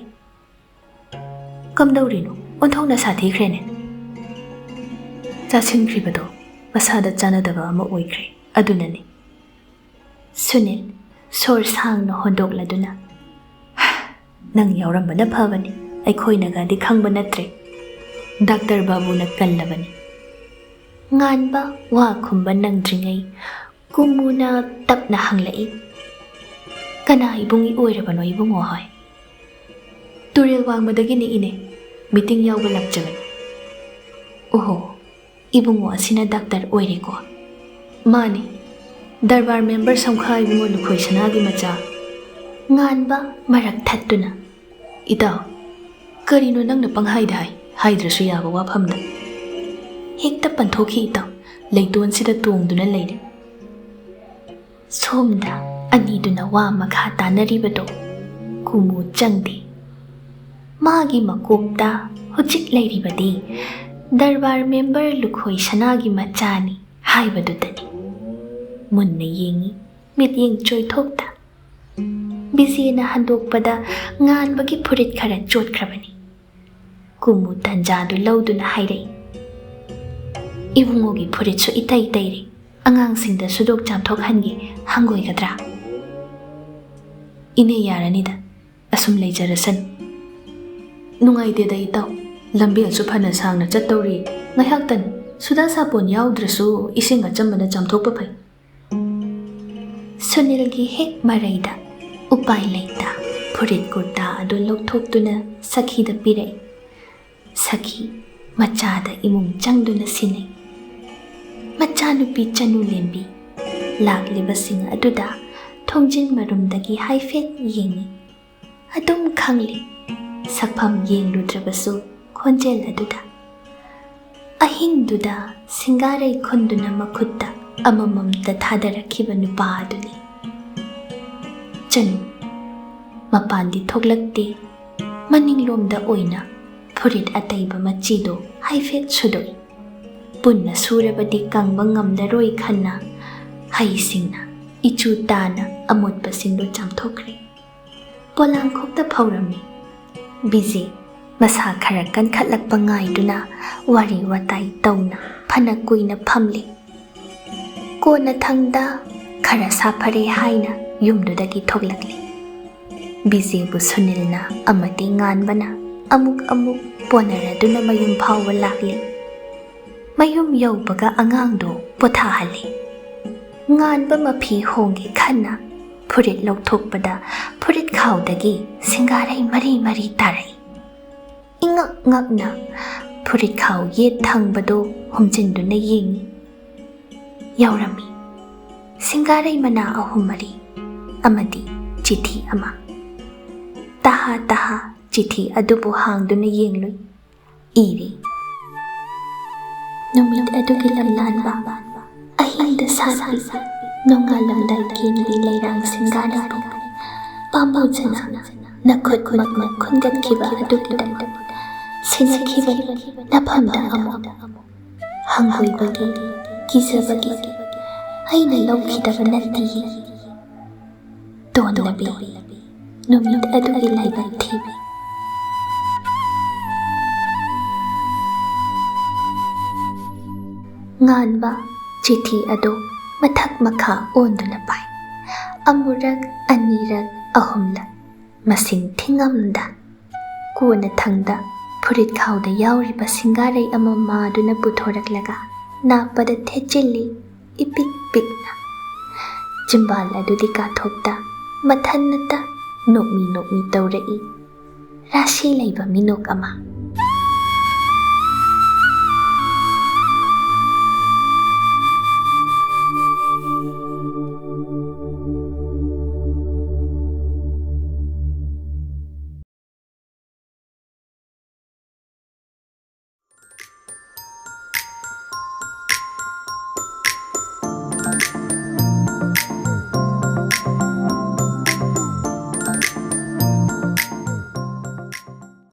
"ꯀꯝꯗꯧꯔꯤꯅꯣ? ꯑꯣꯟꯊꯣꯛꯅ ꯁꯥꯊꯤꯈ꯭ꯔꯦꯅꯦ!" "ꯆꯥꯁꯤꯟꯈ꯭ꯔꯤꯕꯗꯣ ꯃꯁꯥꯗ ꯆꯥꯅꯗꯕ ꯑꯃ ꯑꯣꯏꯈ꯭ꯔꯦ, ꯑꯗꯨꯅꯅꯤ꯫" ꯁꯨꯅꯤꯜ ꯁꯣꯔ ꯁꯥꯡꯅ ꯍꯣꯟꯗꯣꯛꯂꯗꯨꯅ, "ꯅꯪ ꯌꯥꯎꯔꯝꯕꯅ ꯐꯕꯅꯤ, ꯑꯩꯈꯣꯏꯅꯒꯗꯤ ꯈꯪꯕ ꯅꯠꯇ꯭ꯔꯦ꯫ ꯗꯥꯛꯇꯔ ꯕꯥꯕꯨꯅ ꯀꯜꯂꯕꯅꯤ꯫" ꯉꯥꯟꯕ ꯋꯥ ꯈꯨꯝꯕ ꯅꯪꯗ꯭ꯔꯤꯉꯩ ꯀꯨꯃꯨꯅ ꯇꯞꯅ ꯍꯪꯂꯛꯏ, "ꯀꯅꯥ ꯏꯕꯨꯡꯒꯤ ꯑꯣꯏꯔꯕꯅꯣ ꯏꯕꯨꯡꯉꯣ ꯍꯣꯏ?" "ꯇꯨꯔꯦꯜ ꯋꯥꯡꯃꯗꯒꯤꯅꯤ ꯏꯅꯦ, ꯃꯤꯇꯤꯡ ꯌꯥꯎꯕ ꯂꯥꯛꯆꯕꯅꯤ꯫" "ꯑꯣꯍꯣ, ꯏꯕꯨꯡꯉꯣ ꯑꯁꯤꯅ ꯗꯥꯛꯇꯔ ꯑꯣꯏꯔꯦꯀꯣ?" "ꯃꯥꯅꯤ, ꯗꯔꯕꯥꯔ ꯃꯦꯝꯕꯔ ꯁꯝꯈꯥ ꯏꯕꯨꯡꯉꯣ ꯂꯨꯈꯣꯏ ꯁꯅꯥꯒꯤ ꯃꯆꯥ꯫" ꯉꯥꯟꯕ ꯃꯔꯛ ꯊꯠꯇꯨꯅ, "ꯏꯇꯥꯎ, ꯀꯔꯤꯅꯣ ꯅꯪꯅ ꯄꯪꯍꯥꯏꯗ ꯍꯥꯏ, ꯍꯥꯏꯗ꯭ꯔꯁꯨ ꯌꯥꯕ ꯋꯥꯐꯝꯗ?" "ꯍꯦꯛꯇ ꯄꯟꯊꯣꯛꯈꯤ ꯏꯇꯥꯎ, ꯂꯩꯇꯣꯟꯁꯤꯗ ꯇꯣꯡꯗꯨꯅ ꯂꯩꯔꯦ꯫" ꯁꯣꯝꯗ ꯑꯅꯤꯗꯨꯅ ꯋꯥ ꯃꯈꯥ ꯇꯥꯅꯔꯤꯕꯗꯣ ꯀꯨꯃꯨ ꯆꯪꯗꯦ꯫ ꯃꯥꯒꯤ ꯃꯀꯣꯛꯇ ꯍꯧꯖꯤꯛ ꯂꯩꯔꯤꯕꯗꯤ ꯗꯔꯕꯥꯔ ꯃꯦꯝꯕꯔ ꯂꯨꯈꯣꯏ ꯁꯅꯥꯒꯤ ꯃꯆꯥꯅꯤ ꯍꯥꯏꯕꯗꯨꯗꯅꯤ꯫ ꯃꯨꯟꯅ ꯌꯦꯡꯉꯤ, ꯃꯤꯠꯌꯦꯡ ꯆꯣꯏꯊꯣꯛꯇ꯫ ꯕꯤꯖꯦꯅ ꯍꯟꯗꯣꯛꯄꯗ ꯉꯥꯟꯕꯒꯤ ꯐꯨꯔꯤꯠ ꯈꯔ ꯆꯣꯠꯈ꯭ꯔꯕꯅꯤ꯫ ꯀꯨꯃꯨ ꯇꯟꯖꯥꯗꯨ ꯂꯧꯗꯨꯅ ꯍꯥꯏꯔꯛꯏ, "ꯏꯕꯨꯡꯉꯣꯒꯤ ꯐꯨꯔꯤꯠꯁꯨ ꯏꯇꯩ ꯇꯩꯔꯦ, ꯑꯉꯥꯡꯁꯤꯡꯗ ꯁꯨꯗꯣꯛ ꯆꯥꯝꯊꯣꯛꯍꯟꯒꯦ, ꯍꯪꯒꯣꯏꯒꯗ꯭ꯔꯥ?" "ꯏꯅꯦ, ꯌꯥꯔꯅꯤꯗ, ꯑꯁꯨꯝ ꯂꯩꯖꯔꯁꯅꯨ꯫" "ꯅꯨꯡꯉꯥꯏꯇꯦꯗ ꯏꯇꯥꯎ, ꯂꯝꯕꯦꯜꯁꯨ ꯐꯅ ꯁꯥꯡꯅ ꯆꯠꯇꯧꯔꯤ, ꯉꯥꯏꯍꯥꯛꯇꯅꯤ꯫ ꯁꯨꯗꯥ ꯁꯥꯄꯣꯟ ꯌꯥꯎꯗ꯭ꯔꯁꯨ ꯏꯁꯤꯡ ꯑꯆꯝꯕꯅ ꯆꯥꯝꯊꯣꯛꯄ ꯐꯩ꯫" ꯁꯨꯅꯤꯜꯒꯤ ꯍꯦꯛ ꯃꯔꯩꯗ ꯎꯄꯥꯏ ꯂꯩꯇ ꯐꯨꯔꯤꯠ ꯀꯨꯔꯇꯥ ꯑꯗꯨ ꯂꯧꯊꯣꯛꯇꯨꯅ ꯁꯈꯤꯗ ꯄꯤꯔꯛꯏ꯫ ꯁꯈꯤ ꯃꯆꯥꯗ ꯏꯃꯨꯡ ꯆꯪꯗꯨꯅ ꯁꯤꯟꯅꯩ꯫ ꯃꯆꯥꯅꯨꯄꯤ ꯆꯅꯨ ꯂꯦꯝꯕꯤ ꯂꯥꯛꯂꯤꯕꯁꯤꯡ ꯑꯗꯨꯗ ꯊꯣꯡꯖꯤꯟ ꯃꯔꯨꯝꯗꯒꯤ ꯍꯥꯏꯐꯦꯠ ꯌꯦꯡꯏ꯫ ꯑꯗꯨꯝ ꯈꯪꯂꯤ, ꯁꯛꯐꯝ ꯌꯦꯡꯂꯨꯗ꯭ꯔꯕꯁꯨ ꯈꯣꯟꯖꯦꯜ ꯑꯗꯨꯗ꯫ ꯑꯍꯤꯡꯗꯨꯗ ꯁꯤꯡꯒꯥꯔꯩ ꯈꯨꯟꯗꯨꯅ ꯃꯈꯨꯠꯇ ꯑꯃꯃꯝꯇ ꯊꯥꯗꯔꯛꯈꯤꯕ ꯅꯨꯄꯥ ꯑꯗꯨꯅꯤ꯫ "ꯆꯅꯨ, ꯃꯄꯥꯟꯗꯤ ꯊꯣꯛꯂꯛꯇꯦ꯫ ꯃꯅꯤꯡꯂꯣꯝꯗ ꯑꯣꯏꯅ ꯐꯨꯔꯤꯠ ꯑꯇꯩꯕ ꯃꯆꯤꯗꯣ ꯍꯥꯏꯐꯦꯠ ꯁꯨꯗꯣꯛꯏ꯫ ꯄꯨꯟꯅ ꯁꯨꯔꯕꯗꯤ ꯀꯪꯕ ꯉꯝꯂꯔꯣꯏ ꯈꯟꯅ ꯍꯩꯁꯤꯡꯅ ꯏꯆꯨ ꯇꯥꯅ ꯑꯃꯣꯠꯄꯁꯤꯡꯗꯣ ꯆꯥꯝꯊꯣꯛꯈ꯭ꯔꯦ꯫ ꯄꯣꯂꯥꯡꯈꯣꯛꯇ ꯐꯧꯔꯝꯃꯤ꯫ ꯕꯤꯖꯦ ꯃꯁꯥ ꯈꯔ ꯀꯟꯈꯠꯂꯛꯄ ꯉꯥꯏꯗꯨꯅ ꯋꯥꯔꯤ ꯋꯥꯇꯥꯏ ꯇꯧꯅ ꯐꯅ ꯀꯨꯏꯅ ꯐꯝꯂꯤ꯫ ꯀꯣꯟꯅꯊꯪꯗ ꯈꯔ ꯁꯥꯐꯔꯦ ꯍꯥꯏꯅ ꯌꯨꯝꯗꯨꯗꯒꯤ ꯊꯣꯛꯂꯛꯂꯤ꯫ ꯕꯤꯖꯦꯕꯨ ꯁꯨꯅꯤꯜꯅ ꯑꯃꯗꯤ ꯉꯥꯟꯕꯅ ꯑꯃꯨꯛ ꯑꯃꯨꯛ ꯄꯣꯟꯅꯔꯗꯨꯅ ꯃꯌꯨꯝ ꯐꯥꯎꯕ ꯂꯥꯛꯂꯤ꯫ ꯃꯌꯨꯝ ꯌꯧꯕꯒ ꯑꯉꯥꯡꯗꯣ ꯄꯣꯊꯥꯍꯜꯂꯤ꯫ ꯉꯥꯟꯕ ꯃꯐꯤ ꯍꯣꯡꯒꯦ ꯈꯟꯅ ꯐꯨꯔꯤꯠ ꯂꯧꯊꯣꯛꯄꯗ ꯐꯨꯔꯤꯠ ꯈꯥꯎꯗꯒꯤ ꯁꯤꯡꯒꯥꯔꯩ ꯃꯔꯤ ꯃꯔꯤ ꯇꯥꯔꯛꯏ꯫ ꯏꯉꯛ ꯉꯛꯅ ꯐꯨꯔꯤꯠ ꯈꯥꯎ ꯌꯦꯠ ꯊꯪꯕꯗꯣ ꯍꯨꯝꯖꯤꯟꯗꯨꯅ ꯌꯦꯡꯉꯤ꯫ ꯌꯥꯎꯔꯝꯃꯤ ꯁꯤꯡꯒꯥꯔꯩ ꯃꯅꯥ ꯑꯍꯨꯝ ꯃꯔꯤ ꯑꯃꯗꯤ ꯆꯤꯊꯤ ꯑꯃ꯫ ꯇꯍꯥ ꯇꯍꯥ ꯆꯤꯊꯤ ꯑꯗꯨꯕꯨ ꯍꯥꯡꯗꯨꯅ ꯌꯦꯡꯂꯨꯏ꯫ ꯏꯔꯤ꯫ ꯅꯨꯃꯤꯠ ꯑꯗꯨꯒꯤ ꯂꯝꯂꯥꯟꯕ ꯑꯍꯤꯡꯗ ꯁꯥꯠꯄꯤ ꯅꯣꯡꯉꯥꯜꯂꯝꯗꯥꯏ ꯀꯦꯟꯕꯤ ꯂꯩꯔꯥꯡ ꯁꯤꯡꯒꯥꯔꯩꯕꯨ ꯄꯥꯝꯃꯨꯖꯅ ꯅꯈꯨꯠꯃꯛꯅ ꯈꯨꯟꯒꯠꯈꯤꯕ ꯑꯗꯨꯒꯤꯗꯃꯛ ꯁꯤꯟꯅꯈꯤꯕꯅꯤ ꯅꯐꯝꯗ ꯑꯃꯨꯛ ꯍꯪꯒꯣꯏꯕꯒꯤ, ꯀꯤꯖꯕꯒꯤ ꯑꯩꯅ ꯂꯧꯈꯤꯗꯕ ꯅꯠꯇꯤꯌꯦ꯫ ꯇꯣꯟꯅꯕꯤ꯫ ꯅꯨꯃꯤꯠ ꯑꯗꯨꯒꯤ ꯂꯥꯏꯕꯛ ꯊꯤꯕꯤ꯫ ꯉꯥꯟꯕ ꯆꯤꯊꯤ ꯑꯗꯨ ꯃꯊꯛ ꯃꯈꯥ ꯑꯣꯟꯗꯨꯅ ꯄꯥꯏ꯫ ꯑꯃꯨꯔꯛ, ꯑꯅꯤꯔꯛ, ꯑꯍꯨꯝꯂꯛ, ꯃꯁꯤꯡ ꯊꯤꯉꯝꯗ꯫ ꯀꯣꯟꯅꯊꯪꯗ ꯐꯨꯔꯤꯠ ꯈꯥꯎꯗ ꯌꯥꯎꯔꯤꯕ ꯁꯤꯡꯒꯥꯔꯩ ꯑꯃ ꯃꯥꯗꯨꯅ ꯄꯨꯊꯣꯔꯛꯂꯒ ꯅꯥꯞꯄꯗ ꯊꯦꯠꯆꯤꯜꯂꯤ, ꯏꯄꯤꯛ ꯄꯤꯛꯅ꯫ ꯆꯤꯝꯕꯥꯜ ꯑꯗꯨꯗꯤ ꯀꯥꯊꯣꯛꯇ ꯃꯊꯟꯅꯇ ꯅꯣꯛꯃꯤ ꯅꯣꯛꯃꯤ ꯇꯧꯔꯛꯏ꯫ ꯔꯥꯁꯤ ꯂꯩꯕ ꯃꯤꯅꯣꯛ ꯑꯃ꯫